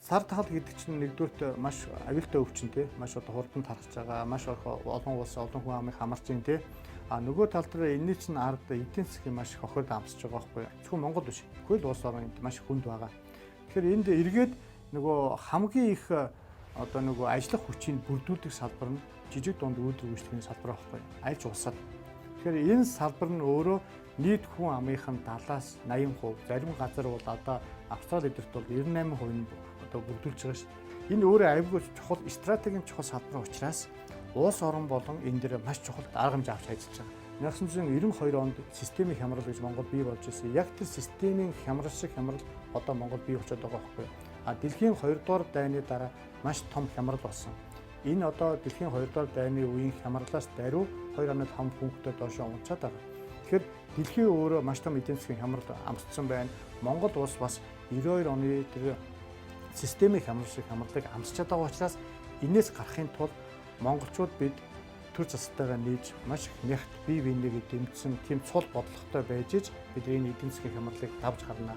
Сар тахал гэдэг чинь нэгдүгээрт маш аюултай өвчин тий, маш одоо хурдан тархаж байгаа, маш олон улс, олон хүн амыг хамарч байна тий. А нөгөө тал дээр энэний чинь ард эдийн засгийн маш их хохирол амсаж байгаа байхгүй юу. Зөвхөн Монгол биш. Бүхэл улс орон энд маш хүнд байгаа. Тэгэхээр энд эргээд нөгөө хамгийн их одоо нөгөө ажиллах хүчийг бүрдүүлдэг салбар нь жижиг дунд үйлдвэр үйлчилгээний салбар байхгүй юу. Аль ч улсад. Тэгэхээр энэ салбар нь өөрөө нийт хүн амынх нь 70-аас 80%, зарим газар бол одоо Австрали эдэрт бол 98% нь одоо бүрдүүлж байгаа шүү. Энэ өөрөө аюулгүй чухал стратегийн чухал салбар учраас улс орон болон энэ дээр маш чухал арга хэмжээ авч ажиллаж байгаа. 1992 онд системийн хямрал гэж Монгол бий болж ирсэн. Яг тэр системийн хямрал шиг хямрал одоо Монгол бий болчиход байгаа байхгүй юу. А дэлхийн 2 дугаар дайны дараа маш том хямрал болсон. Энэ одоо дэлхийн 2 дугаар дайны үеийн хямралаас даруй 2.5 пунктээр доошоо унцаад байгаа. Тэгэхээр дэлхийн өөрөө маш том эдийн засгийн хямрал амссан байна. Монгол улс бас 92 оны тэр системийн хямрал шиг хямралыг амсчаад байгаа учраас энээс гарахын тулд монголчууд бид төр засалтайгаа нийж маш их нягт бие биенийгээ дэмжсэн тийм цул бодлоготой байж иж бид энэ эдийн засгийн хямралыг давж гарна.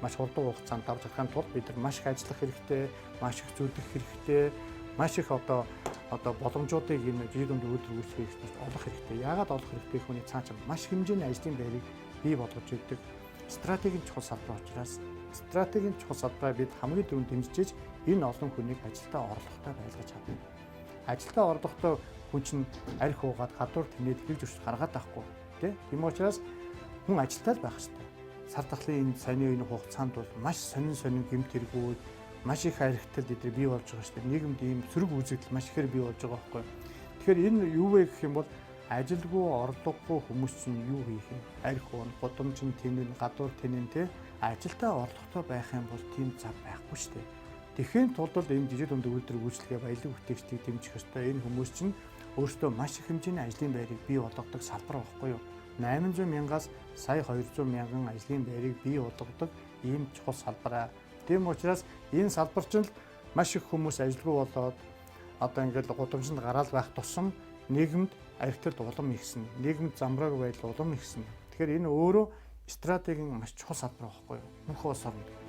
Маш хурдан хугацаанд давж гарахын тулд бид нар маш их ажиллах хэрэгтэй, маш их зүудэх хэрэгтэй, маш их одоо боломжуудыг энэ жижиг дунд үйлдвэр үйлчлэгийг олох хэрэгтэй. Яагаад олох хэрэгтэй гэхүүний цааш маш хэмжээний ажлын байрыг бий болгож өгдөг стратегийн чухал салбар учраас стратегийн чухал салбараа бид хамгийн түрүүнд дэмжиж энэ олон хүнийг ажилдаа орлоготой байлгаж чадна. Ажилдаа орлоготой хүн чинь арх уугаад гадуур тэнээд хэвж өсч гаргаад байхгүй тий. Тийм учраас хүн ажилтаа л байх хэрэгтэй. Сар тахлын энэ саяны энэ хугацаанд бол маш сонин сонин гэмт хэрэгүүд, маш их архитал эдгээр бий болж байгаа шүү дээ. Нийгэмд ийм сөрөг үзэгдэл маш ихээр бий болж байгаа байхгүй. Тэгэхээр энэ юу вэ гэх юм бол ажилгүй, орлогогүй хүмүүс чинь юу хийх юм? Арх уун, гудамжин тэнэн, гадуур тэнэн тий. Ажилдаа орлоготой байх юм бол тийм зав байхгүй шүү дээ. Тэгэхийн тулд л энэ жижиг дунд үйлдвэр үйлчилгээ баялаг бүтээгчдийг дэмжих ёстой. Энэ хүмүүс чинь өөрсдөө маш их хэмжээний ажлын байрыг бий болгодог салбар байхгүй юу? 800 мянгаас сая 200 мянган ажлын байрыг бий болгодог ийм чухал салбараа. Тийм учраас энэ салбар чинь л маш их хүмүүс ажилгүй болоод одоо ингээд гудамжинд гараал байх тусам нийгэмд архитект улам ихсэн, нийгэмд замрааг байдал улам ихсэн. Тэгэхээр энэ өөрөө стратегийн маш чухал салбар байхгүй юу? Бүх улс оронд.